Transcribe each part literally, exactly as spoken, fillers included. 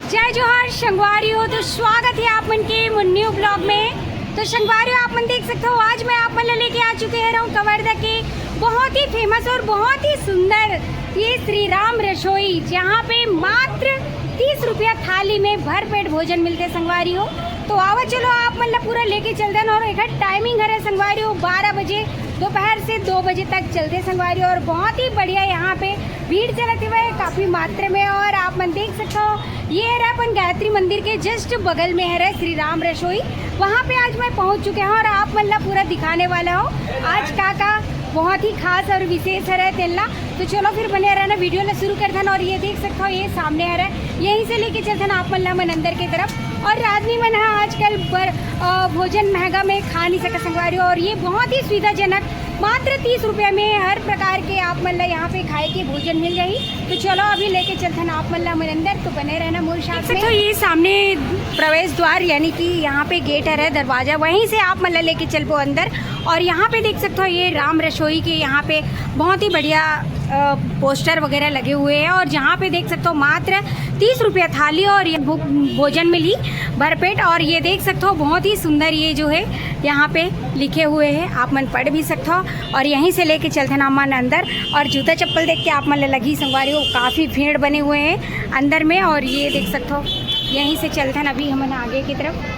जय जोहार संगवारी हो, तो स्वागत है आप मन के मोर new vlog में। तो संगवारी हो, आप मन देख सकते हो, आज मैं आप मन ला लेके आ चुके हैं रहूं कवर्धा के बहुत ही famous और बहुत ही सुंदर ये श्री राम रसोई, जहाँ पे मात्र तीस रुपया थाली में भरपेट भोजन मिलते संगवारी हो। तो आवा चलो आप मन ला पूरा लेके चलते हैं। और एक timing हरे संगवारी हो, बारह बजे दोपहर से दो बजे तक चलते संगवारी हो। और बहुत ही बढ़िया यहाँ पे भीड़ चलत हुए काफी मात्रा में। और आप मन देख सकते हो, ये हरे अपन गायत्री मंदिर के just बगल में हरे श्री राम रसोई, वहाँ पे आज मैं पहुँच चुके हैं और आप मन ला पूरा दिखाने वाला हूँ आज का का बहुत ही खास और विशेष हरे तेन ला। तो चलो फिर बने रहना, video ला शुरू करथन। और ये देख सकते हो, ये सामने हरे, यहीं से लेके चलथन आप मन ला मन अंदर के तरफ। और आदमी मन हा आजकल बर-, अ, भोजन महंगा में खा नहीं सके संगवारी हो, और ये बहुत ही सुविधाजनक, मात्र तीस रुपया में हर प्रकार के आप मन ला यहाँ पे खाए के भोजन मिल जाही। तो चलो अभी लेके चलथन आप मन ला मन अंदर, तो बने रहना मोर साथ में। तो ये सामने प्रवेश द्वार यानी कि यहाँ पे gate हरे, दरवाजा, वहीं से आप मन ला लेके चलबो अंदर। और यहाँ पे देख सकते हो, ये राम रसोई के यहाँ पे बहुत ही बढ़िया अ, poster वगैरह लगे हुए हैं। और जहाँ पे देख सकते हो, मात्र तीस रुपया थाली और ये भो-, भोजन मिली भरपेट। और ये देख सकते हो, बहुत ही सुंदर ये जो है यहाँ पे लिखे हुए हैं, आप मन पढ़ भी सकते हो। और यहीं से लेके चलथन आप मन अंदर। और जूता चप्पल देख के आप मन ला लगही संगवारी हो, काफ़ी भीड़ बने हुए हैं अंदर में। और ये देख सकते हो, यहीं से चलथन अभी हमन आगे की तरफ।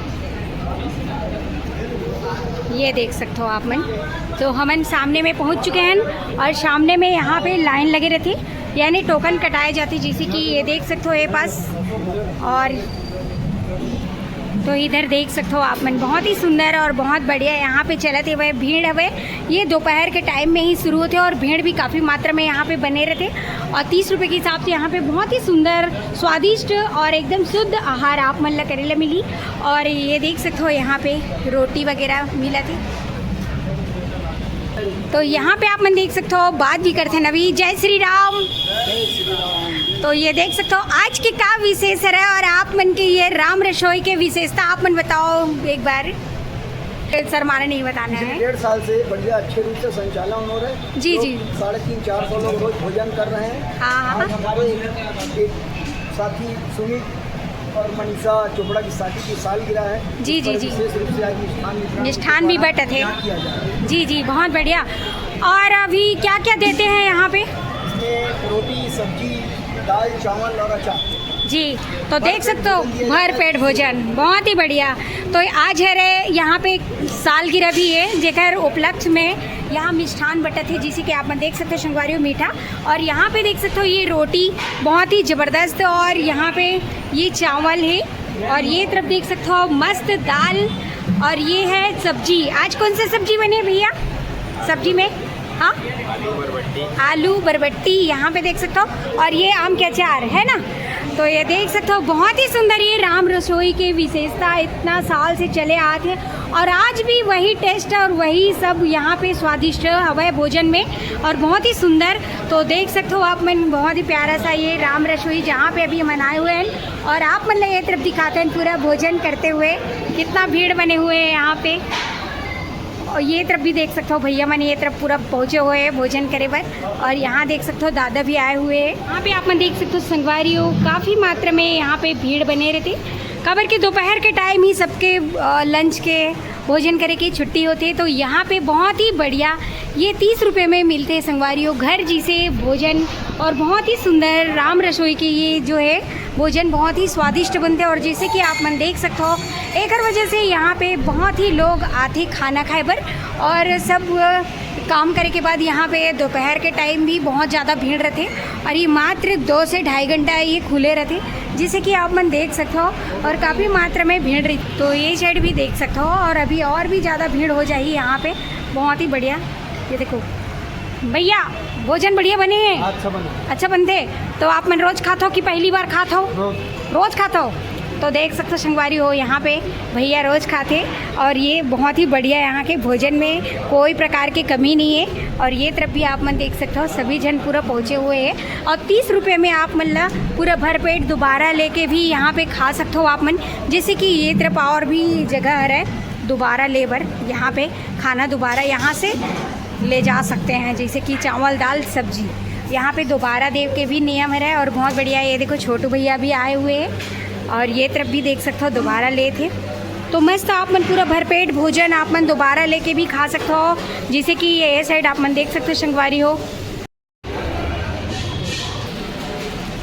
ये देख सकते हो आप मन, तो हमन सामने में पहुंच चुके हैं। और सामने में यहाँ पे line लगे रहती, यानी token कटाए जाती, जैसे कि ये देख सकते हो ये पास। और तो इधर देख सकते हो आप मन, बहुत ही सुंदर और बहुत बढ़िया यहाँ पे चलत हुए भीड़ हवे। ये दोपहर के time में ही शुरू होते और भीड़ भी काफ़ी मात्रा में यहाँ पे बने रहते। और तीस रुपये के हिसाब से यहाँ पे बहुत ही सुंदर, स्वादिष्ट और एकदम शुद्ध आहार आप मन ला करे ला मिली। और ये देख सकते हो, यहाँ पे रोटी वगैरह मिलत हे। तो यहाँ पे आप मन देख सकते हो, बात भी करते हैं अभी। जय श्री राम। तो ये देख सकते हो, आज के का विशेष है और आप मन के ये राम रसोई के विशेषता आप मन बताओ एक बार। सर, हमारा नहीं बताना है। डेढ़ साल से बढ़िया, अच्छे रूप से संचालन हो रहा है। जी, लोग जी। साढ़े तीन, चार सौ लोग रोज भोजन कर रहे हैं। हाँ, हाँ। आज हमारे एक साथी सुमित और मनीषा चोपड़ा की शादी की सालगिरह है। जी, इस जी, पर जी। विशेष रूप से आज मिष्ठान वितरण मिष्ठान भी के द्वारा बंटत हे। यहाँ किया जा रहा है। जी, जी, बहुत बढ़िया। और अभी क्या-क्या देते हैं यहाँ पे? इसमें रोटी, सब्जी, दाल, चावल और अचार। जी, तो देख सकते हो, भर पेट भोजन, बहुत ही बढ़िया। तो आज हरे यहाँ पे सालगिरह भी है, जेकर उपलक्ष्य में यहाँ मिष्ठान बटत हे, जिसे कि आप मन देख सकते हो, संगवारी हो, मीठा। और यहाँ पे देख सकते हो, ये रोटी बहुत ही ज़बरदस्त, और यहाँ पे ये चावल है, और ये तरफ देख सकते हो, मस्त दाल, और ये है सब्जी। आज कौन सा सब्जी बनी है भैया सब्जी में? हाँ, आलू बरबट्टी। आलू बरबट्टी यहाँ पे देख सकते हो, और ये आम के अचार है ना। तो ये देख सकते हो, बहुत ही सुंदर ये राम रसोई के विशेषता, इतना साल से चले आत हे और आज भी वही taste और वही सब यहाँ पे स्वादिष्ट हवे भोजन में, और बहुत ही सुंदर। तो देख सकते हो आप मन, बहुत ही प्यारा सा ये राम रसोई, जहाँ पे अभी हम आए हुए हैं, और आप मन ला ये तरफ दिखाते हैं पूरा भोजन करते हुए, कितना भीड़ बने हुए हैं यहाँ पे। और ये तरफ भी देख सकते हो, भैया मन ये तरफ पूरा पहुँचे हुए हैं भोजन करे बर। और यहाँ देख सकते हो, दादा भी आए हुए हैं। यहाँ पे आप मन देख सकते हो, संगवारी हो, काफ़ी मात्रा में यहाँ पे भीड़ बने रहते, काबर के दोपहर के time ही सबके, अ, lunch के भोजन करे की छुट्टी होते। तो यहाँ पे बहुत ही बढ़िया, ये तीस रुपये में मिलते हैं संगवारी हो, घर जैसे भोजन, और बहुत ही सुंदर राम रसोई के ये जो है भोजन बहुत ही स्वादिष्ट बनते हैं। और जैसे कि आप मन देख सकते हो, एकर वजह से यहाँ पे बहुत ही लोग आथे खाना खाए बर, और सब, अ, काम करे के बाद यहाँ पे दोपहर के time भी बहुत ज़्यादा भीड़ रहते, और ये मात्र दो से ढाई घंटा ये खुले रहते, जैसे कि आप मन देख सकते हो। और काफ़ी मात्रा में भीड़ रही, तो ये side भी देख सकते हो, और अभी और भी ज़्यादा भीड़ हो जाही यहाँ पे। बहुत ही बढ़िया, ये देखो भैया, भोजन बढ़िया बने हैं। अच्छा बने। अच्छा बनते। तो आप मन रोज खात हो कि पहली बार खात हो? रोज। रोज खात हो। तो देख सकते हो संगवारी हो, यहाँ पे भैया रोज खाते, और ये बहुत ही बढ़िया, यहाँ के भोजन में कोई प्रकार की कमी नहीं है। और ये तरफ भी आप मन देख सकते हो, सभी जन पूरा पहुँचे हुए हैं। और तीस रुपये में आप मन ला पूरा भरपेट दोबारा लेके भी यहाँ पे खा सकते हो आप मन। जैसे कि ये तरफ और भी जगह है दोबारा ले बर, यहाँ पे खाना दोबारा यहाँ से ले जा सकते हैं, जैसे कि चावल, दाल, सब्जी। यहाँ पे दोबारा देव के भी नियम है। और बहुत बढ़िया, ये देखो, छोटू भैया भी आए हुए हैं, और ये तरफ भी देख सकते हो, दोबारा लेत हे। तो मस्त आप मन पूरा भरपेट भोजन आप मन दोबारा लेके भी खा सकते हो। जैसे कि ये साइड आप मन देख सकते हो, संगवारी हो।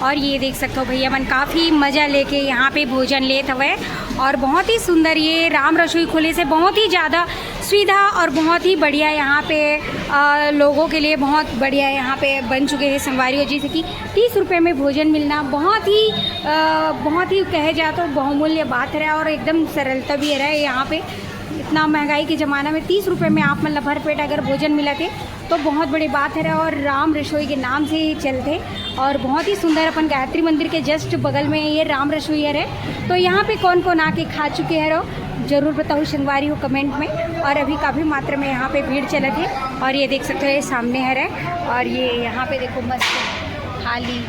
और ये देख सकते हो, भैया मन काफ़ी मज़ा लेके यहाँ पे भोजन लेत हवे। और बहुत ही सुंदर, ये राम रसोई खुले से बहुत ही ज़्यादा सुविधा और बहुत ही बढ़िया यहाँ पे, अ, लोगों के लिए बहुत बढ़िया यहाँ पे बन चुके हैं संगवारी। और जैसे कि तीस रुपये में भोजन मिलना बहुत ही, अ, बहुत ही कहे जाए तो बहुमूल्य बात है और एकदम सरलता भी है यहाँ पे। इतना महंगाई के ज़माना में तीस रुपये में आप मतलब भरपेट अगर भोजन मिला थे तो बहुत बड़ी बात है। और राम रसोई के नाम से ही चलते और बहुत ही सुंदर अपन गायत्री मंदिर के जस्ट बगल में ये राम रसोई है। तो यहाँ पे कौन कौन आके खा चुके हैं रो, जरूर बताओ संगवारी हो कमेंट में। और अभी काफ़ी मात्रा में यहाँ पे भीड़ चलत है। और ये देख सकते हो, ये सामने है रे। और ये यहाँ पे देखो, मस्त थाली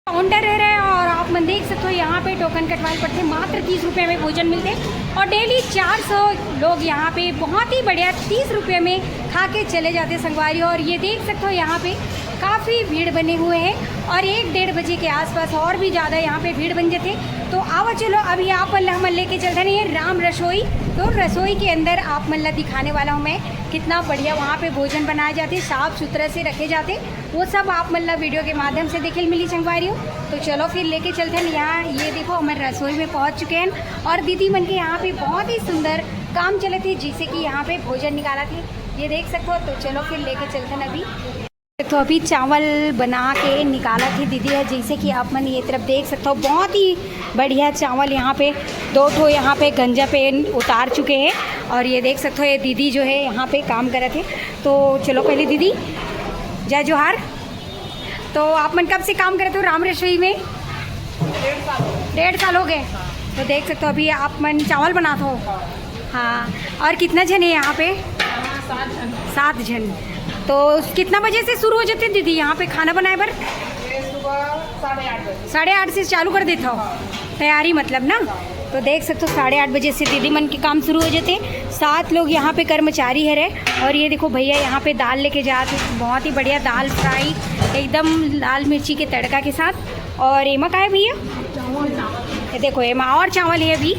काउंटर है रे। और आप मन देख सकते हो, यहाँ पे टोकन कटवाल पड़ते, मात्र तीस रुपये में भोजन मिलते। और डेली चार सौ लोग यहाँ पे बहुत ही बढ़िया तीस रुपये में खा के चले जाते संगवारी। और ये देख सकते हो, यहाँ पे काफ़ी भीड़ बने हुए हैं। और एक डेढ़ बजे के आसपास और भी ज़्यादा यहाँ पे भीड़ बन जाते। तो आवा चलो, अभी आप मन ला हमन लेके चलते नहीं है राम रसोई। तो रसोई के अंदर आप मन ला दिखाने वाला हूँ मैं, कितना बढ़िया वहाँ पे भोजन बनाए जाते, साफ सुथरा से रखे जाते, वो सब आप मन ला वीडियो के माध्यम से देखे मिली संगवारी हो। तो चलो फिर लेके चलते हैं यहाँ। ये देखो, हमर रसोई में पहुँच चुके हैं और दीदी मन के यहाँ पे बहुत ही सुंदर काम चले थे, जिसे कि यहाँ पे भोजन निकाला थे, ये देख सकते हो। तो चलो फिर लेके चलते हैं अभी। तो अभी चावल बना के निकाला थे दीदी है, जैसे कि आप मन ये तरफ देख सकते हो, बहुत ही बढ़िया चावल यहाँ पे दो ठो यहाँ पे गंजा पे उतार चुके हैं। और ये देख सकते हो, ये दीदी जो है यहाँ पे काम करत हे। तो चलो पहले दीदी, जय जोहार। तो आप मन कब से काम करत हो राम रसोई में? डेढ़ साल हो गए। तो देख सकते हो, अभी आप मन चावल बनात हो। हाँ, और कितना झन है यहाँ पे? सात झन। तो कितना बजे से शुरू हो जाते हैं दीदी यहाँ पे खाना बनाए बर? साढ़े आठ से चालू कर देता हो तैयारी, मतलब ना। तो देख सकते हो, साढ़े आठ बजे से दीदी मन के काम शुरू हो जाते। सात लोग यहाँ पे कर्मचारी है रे। और ये देखो भैया यहाँ पे दाल लेके जाते, बहुत ही बढ़िया दाल फ्राई, एकदम लाल मिर्ची के तड़का के साथ। और एमा का है भैया? ये देखो, एमा और चावल है अभी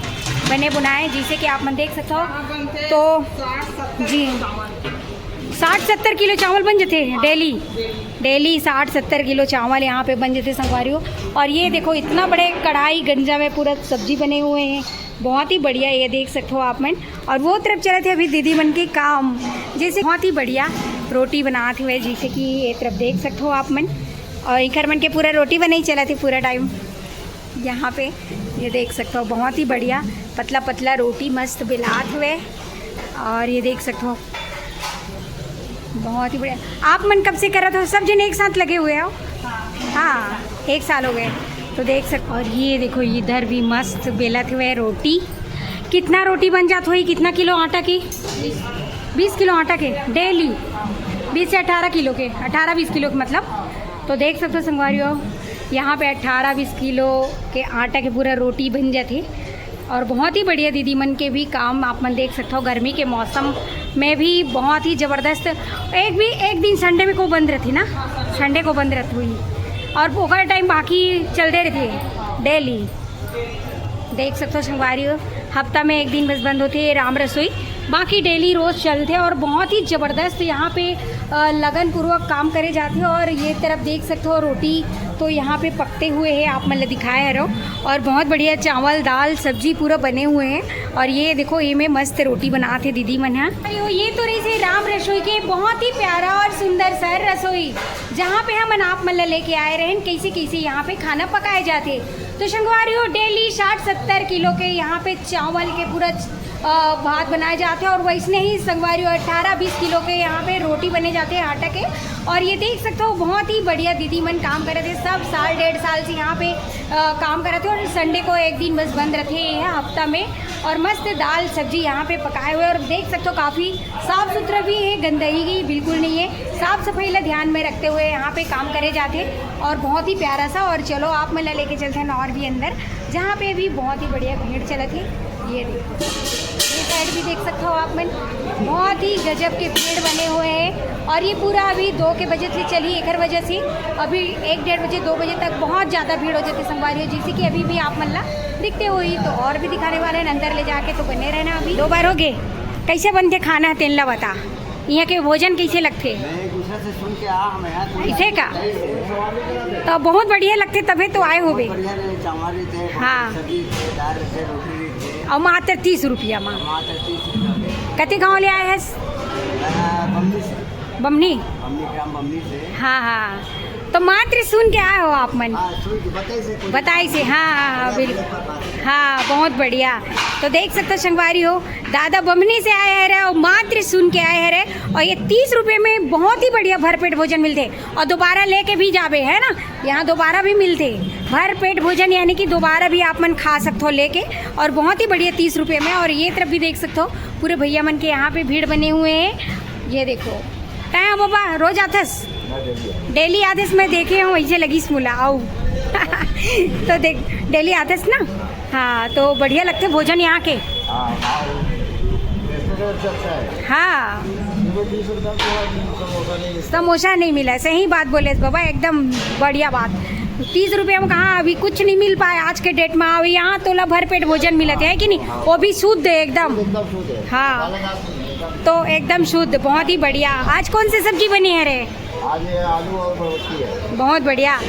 बने बुनाए, जिसे कि आप मन देख सकते हो। तो जी, साठ सत्तर किलो चावल बन जाते हैं डेली। डेली साठ सत्तर किलो चावल यहाँ पे बन जाते संगवारी हो। और ये देखो, इतना बड़े कढ़ाई गंजा में पूरा सब्जी बने हुए हैं, बहुत ही बढ़िया। ये देख सकते हो आप मन। और वो तरफ चलत हे अभी दीदी मन के काम, जैसे बहुत ही बढ़िया रोटी बनात हुए, जैसे कि ये तरफ देख सकते हो आप मन। और इखर मन के पूरा रोटी बनाई चलत हे पूरा टाइम। यहाँ पे ये देख सकते हो, बहुत ही बढ़िया पतला पतला रोटी मस्त बेलात हुए। और ये देख सकते हो, बहुत ही बढ़िया। आप मन कब से करत हो? सब जन एक साथ लगे हुए हो? हाँ, एक साल हो गए। तो देख सकते हो। और ये देखो, इधर भी मस्त बेलत हुए रोटी। कितना रोटी बन जात होही? कितना किलो आटा के? बीस किलो आटा के डेली, बीस से अठारह किलो के, अठारह बीस किलो के मतलब। तो देख सकते हो संगवारी हो, यहाँ पे अठारह बीस किलो के आटा के पूरा रोटी बन जाती। और बहुत ही बढ़िया दीदी मन के भी काम आप मन देख सकते हो। गर्मी के मौसम में भी बहुत ही ज़बरदस्त। एक भी, एक दिन संडे में को बंद रहती ना, संडे को बंद रहती हुई, और ओकर टाइम बाकी चलते रहती है डेली। देख सकते हो संगवारी हो, हफ्ता में एक दिन बस बंद होती है राम रसोई, बाकी डेली रोज़ चलते हैं। और बहुत ही ज़बरदस्त यहाँ पे, अ, लगनपूर्वक काम करे जाते हैं। और ये तरफ देख सकते हो रोटी तो यहाँ पे पकते हुए है, आप मतलब दिखाए रहो। और बहुत बढ़िया चावल, दाल, सब्जी पूरा बने हुए हैं। और ये देखो, ये में मस्त रोटी बनाते दीदी मन है। अरे वो ये तो रही से राम रसोई के बहुत ही प्यारा और सुंदर सा रसोई, जहाँ पे हमन आप मन ला लेके आए रहन, कैसे कैसे यहाँ पे खाना पकाए जाते। तो संगवारी हो, डेली साठ सत्तर किलो के यहाँ पे चावल के पूरा, अ, भात बनाए जाते हैं। और वैसने ही संगवारी हो, अठारह बीस किलो के यहाँ पे रोटी बने जाते हैं आटा के। और ये देख सकते हो, बहुत ही बढ़िया दीदी मन काम करत हे, सब साल डेढ़ साल से यहाँ पे, अ, काम करत हे। और संडे को एक दिन बस बंद रहते हैं ये हफ्ता में। और मस्त दाल सब्जी यहाँ पे पकाए हुए, और देख सकते हो काफ़ी साफ सुथरा भी है, गंदगी बिल्कुल नहीं है। साफ सफाई ला ध्यान में रखते हुए यहाँ पे काम करे जाते हैं। और बहुत ही प्यारा सा। और चलो, आप मन ला लेके चलते हैं और भी अंदर, जहाँ पे भी बहुत ही बढ़िया भीड़ चलत है। ये देखो, ये साइड भी देख सकते हो आप मन, बहुत ही गजब के भीड़ बने हुए हैं। और ये पूरा अभी दो के बजे से चली, एक बजे से अभी एक डेढ़ बजे, दो बजे तक बहुत ज़्यादा भीड़ हो जाती है संगवारी हो, जैसे कि अभी भी आप मन ला दिखते हुई। तो और भी दिखाने वाले हैं अंदर ले जाके, तो बने रहना। अभी दो बार हो गए, कैसे बनते खाना है तेन ला बता। यहाँ के भोजन कैसे लगते? मैं एक दूसरे से सुन के आ, हम यहाँ से इसे का? तो बहुत बढ़िया लगते, तबे तो आए हो बे। बढ़िया रहे, चावल रहते हैं, हाँ। सब्जी रहते हैं, दाल रहते हैं, रोटी रहते हैं। और मात्र तीस रुपया मा। मात्र तीस रुपया में। कति गाँव ले आए हैं? मैं बमनी से। बमनी? बमनी, ग्राम बमनी से। हाँ, हाँ। तो मात्र सुन के आए हो आप मन? हाँ, सुन के बताई से कुछ। बताई से, हाँ, हाँ, हाँ, बिल्कुल। हाँ, बहुत बढ़िया। तो देख सकते हो संगवारी हो, दादा बमनी से आए हैं रे और मात्र सुन के आए हैं रे। और ये तीस रुपये में बहुत ही बढ़िया भरपेट भोजन मिलते हैं और दोबारा लेके भी जावे, है ना, यहाँ दोबारा भी मिलते हैं भरपेट भोजन, यानी कि दोबारा भी आप मन खा सकते हो लेके। और बहुत ही बढ़िया तीस रुपये में। और ये तरफ भी देख सकते हो, पूरे भैया मन के यहाँ पे भीड़ बने हुए हैं। ये देखो, तैं बाबा रोज आथस? डेली आथस, मैं देखे हूँ, ऐसे लगिस मोला, आऊ। तो देख, डेली आथस ना? हाँ, तो बढ़िया लगते भोजन यहाँ के। हाँ, हाँ, restaurant से अच्छा है। हाँ। ये तीस रुपया में तो समोसा नहीं मिलता। समोसा नहीं मिला, सही बात बोले बाबा, एकदम बढ़िया बात। तीस रुपया में कहाँ, अभी कुछ नहीं मिल पाए आज के डेट में। अभी यहाँ तोला भरपेट भोजन मिलत है कि नहीं, वो भी शुद्ध है एकदम। एकदम शुद्ध है। हाँ। काला नाश नहीं है, एकदम। तो एकदम शुद्ध, बहुत ही बढ़िया। आज कौन सी सब्जी बनी है रे? आज ये आलू और बरबट्टी है। बहुत बढ़िया।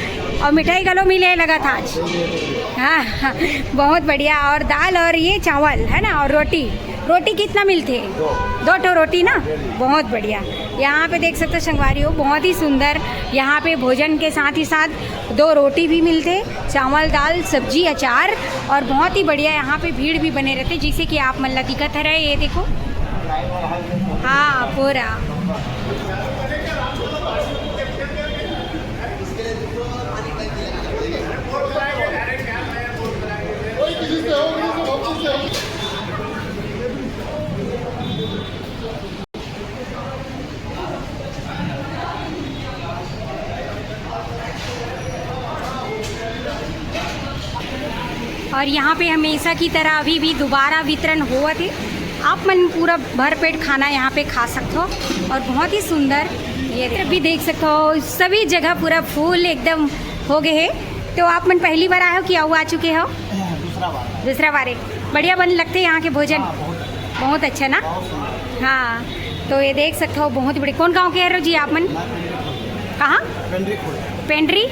और मिठाई घलो मिले लगा था आज। हाँ, हाँ, बहुत बढ़िया। और दाल और ये चावल है ना, और रोटी। रोटी कितना मिलते? दो। दो ठो रोटी ना। बहुत बढ़िया। यहाँ पे देख सकते हो संगवारी हो, बहुत ही सुंदर। यहाँ पे भोजन के साथ ही साथ दो रोटी भी मिलते, चावल, दाल, सब्जी, अचार, और बहुत ही बढ़िया। यहाँ पे भीड़ भी बने रहते, जैसे कि आप मन ला दिखत है रहे, ये देखो। हाँ, पूरा। और यहाँ पे हमेशा की तरह अभी भी दोबारा वितरण होवत हे। आप मन पूरा भरपेट खाना यहाँ पे खा सकते हो। और बहुत ही सुंदर, ये भी देख सकते हो, सभी जगह पूरा फुल एकदम हो गए है। तो आप मन पहली बार आए हो कि अउ आ चुके हो? दूसरा बार। दूसरा बार है। बढ़िया बन लगते यहाँ के भोजन? हाँ, बहुत अच्छा। बहुत अच्छा ना? बहुत सुंदर। हाँ, तो ये देख सकते हो, बहुत बड़ी। कौन गांव के हरो जी आप मन? मैं पेंड्री खुर्द। कहाँ? पेंड्री खुर्द। पेंड्री?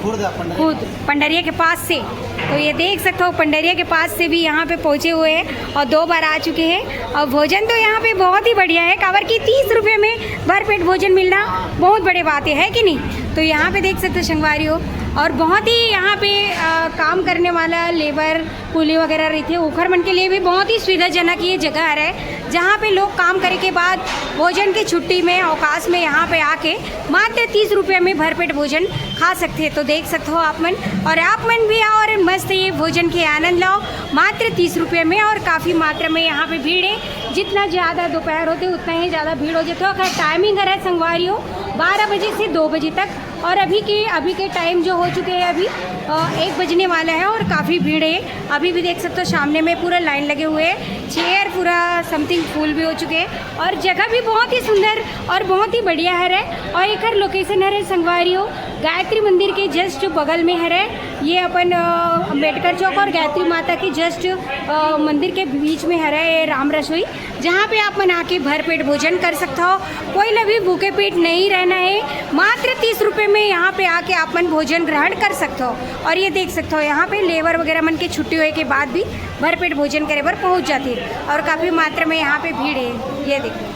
खुर्द, पंडरिया। खुर्द, पंडरिया के पास से। तो ये देख सकते हो, पंडरिया के पास से भी यहाँ पे पहुँचे हुए हैं और दो बार आ चुके हैं। और भोजन तो यहाँ पे बहुत ही बढ़िया है, काबर कि तीस रुपये में भरपेट भोजन मिलना बहुत बड़े बात है, है कि नहीं? तो यहाँ पे देख सकते हो संगवारी हो, और बहुत ही यहाँ पे अ, काम करने वाला लेबर, कूली वगैरह रहिथे, ओखर मन के लिए भी बहुत ही सुविधाजनक ये जगह हरे, जहाँ पे लोग काम करे के बाद भोजन के छुट्टी में अवकाश में यहाँ पे आके मात्र तीस रुपये में भरपेट भोजन खा सकते हैं। तो देख सकते हो आप मन, और आप मन भी आओ और मस्त ये भोजन के आनंद लाओ मात्र तीस रुपये में। और काफ़ी मात्रा में यहाँ पे भीड़ है, जितना ज़्यादा दोपहर होते उतना ही ज़्यादा भीड़ हो जाते हो। अगर टाइमिंग हरे संगवारी हो, बारह बजे से दो बजे तक, और अभी के, अभी के टाइम जो हो चुके हैं अभी अ, एक बजने वाला है और काफ़ी भीड़ है। अभी भी देख सकते हो सामने में पूरा लाइन लगे हुए हैं, चेयर पूरा समथिंग फुल भी हो चुके हैं और जगह भी बहुत ही सुंदर और बहुत ही बढ़िया हरे। और एकर लोकेशन हरे संगवारी हो, गायत्री मंदिर के जस्ट बगल में हरे। ये अपन अ, अम्बेडकर चौक और गायत्री माता के जस्ट अ, मंदिर के बीच में हरे ये राम रसोई, जहाँ पे आप मन आके भरपेट भोजन कर सकता हो। कोई ला भी भूखे पेट नहीं रहना है। मात्र तीस रुपये में यहाँ पे आके आप मन भोजन ग्रहण कर सकता हो। और ये देख सकता हो, यहाँ पे लेबर वगैरह मन के छुट्टी होए के बाद भी भरपेट भोजन करे बर पहुँच जाते हैं और काफ़ी मात्रा में यहाँ पे भीड़ है। ये देखो,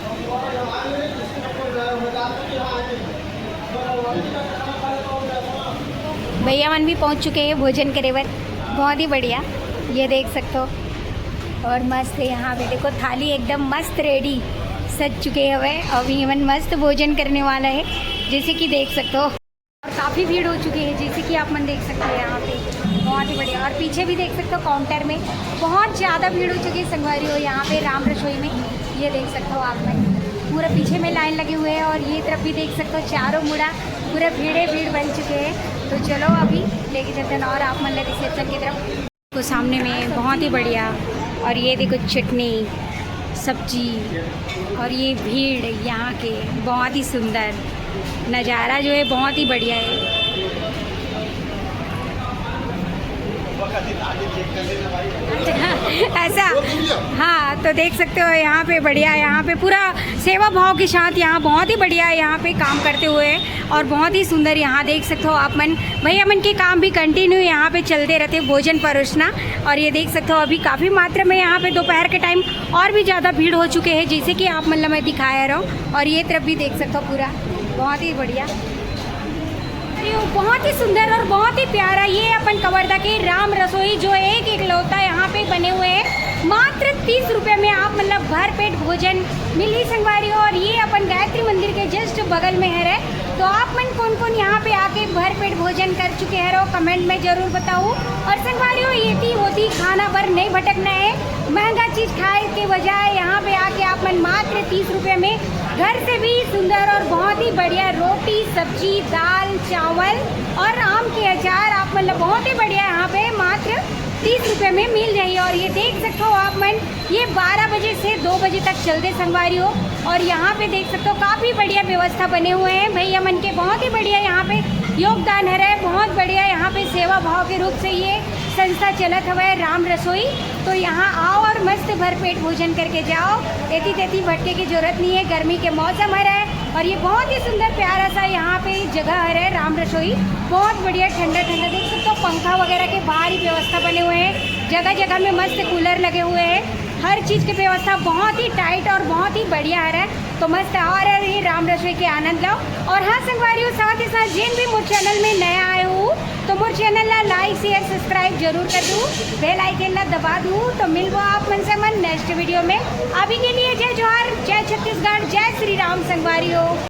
भैया मन भी पहुँच चुके हैं भोजन करे बर। बहुत ही बढ़िया, ये देख सकते हो। और मस्त है यहाँ पे, देखो थाली एकदम मस्त रेडी सज चुके हवे। अभी इवन मस्त भोजन करने वाला है, जैसे कि देख सकते हो। और काफ़ी भीड़ हो चुकी है, जैसे कि आप मन देख सकते हो यहाँ पे बहुत ही बढ़िया। और पीछे भी देख सकते हो काउंटर में बहुत ज़्यादा भीड़ हो चुकी है संगवारी हो यहाँ पे राम रसोई में। ये देख सकते हो आप मन, पूरा पीछे में लाइन लगे हुए हैं और ये तरफ भी देख सकते हो, चारों मुड़ा पूरा भीड़े भीड़ बन चुके हैं। तो चलो अभी लेके चलते हैं और आप मन रिसेप्शन की तरफ। तो सामने में बहुत ही बढ़िया और ये देखो चटनी, सब्जी और ये भीड़ यहाँ के, बहुत ही सुंदर नज़ारा जो है, बहुत ही बढ़िया है। ऐसा। हाँ, तो देख सकते हो यहाँ पे बढ़िया, यहाँ पे पूरा सेवा भाव के साथ यहाँ बहुत ही बढ़िया यहाँ पे काम करते हुए हैं और बहुत ही सुंदर। यहाँ देख सकते हो आप मन, भैया मन के काम भी कंटिन्यू यहाँ पे चलते रहते, भोजन परोसना। और ये देख सकते हो अभी काफ़ी मात्रा में यहाँ पे दोपहर के टाइम और भी ज़्यादा भीड़ हो चुके हैं, जैसे कि आप मतलब मैं दिखाया रहा हूँ। और ये तरफ भी देख सकते हो पूरा बहुत ही बढ़िया, ये बहुत ही सुंदर और बहुत ही प्यारा। ये अपन कवर्धा के राम रसोई जो एक इकलौता यहाँ पे बने हुए हैं, मात्र तीस रुपये में आप मतलब भरपेट भोजन मिली संगवारी हो। और ये अपन गायत्री मंदिर के जस्ट बगल में है रे। तो आप मन कौन कौन यहाँ पे आके भरपेट भोजन कर चुके हैं रो, कमेंट में जरूर बताओ। और संगवारी हो, ये थी होती खाना भर नहीं भटकना है। महंगा चीज खाए के बजाय यहाँ पे आके आप मन मात्र तीस रुपये में घर से भी सुंदर और बहुत ही बढ़िया रोटी, सब्जी, दाल, चावल और आम के अचार आप मतलब बहुत ही बढ़िया यहाँ पे मात्र तीस रुपये में मिल जाइए। और ये देख सकते हो आप मन, ये बारह बजे से दो बजे तक चलते संगवारी हो। और यहाँ पे देख सकते हो काफ़ी बढ़िया व्यवस्था बने हुए हैं भैया मन के, बहुत ही बढ़िया यहाँ पे योगदान है रहे, बहुत बढ़िया यहाँ पे सेवा भाव के रूप से ये संस्था चलत हवय राम रसोई। तो यहाँ आओ और मस्त भरपेट भोजन करके जाओ। एती तेती भटके की जरूरत नहीं है, गर्मी के मौसम हरे। और ये बहुत ही सुंदर प्यारा सा यहाँ पे जगह हरे राम रसोई, बहुत बढ़िया ठंडा ठंडा। देख सकते हो पंखा वगैरह के बाहर ही व्यवस्था बने हुए हैं, जगह जगह में मस्त कूलर लगे हुए हैं, हर चीज़ की व्यवस्था बहुत ही टाइट और बहुत ही बढ़िया हरे। तो मस्त और ये राम रसोई के आनंद लो। और हाँ संगवारी हो, साथ ही साथ जिन भी मोर चैनल में नया आए हो तो मोर चैनल ला लाइक शेयर सब्सक्राइब जरूर कर दू, बेल आइकन ला दबा दू। तो मिलबो आप मन से मन नेक्स्ट वीडियो में। अभी के लिए जय जोहार, जय छत्तीसगढ़, जय श्री राम संगवारी हो।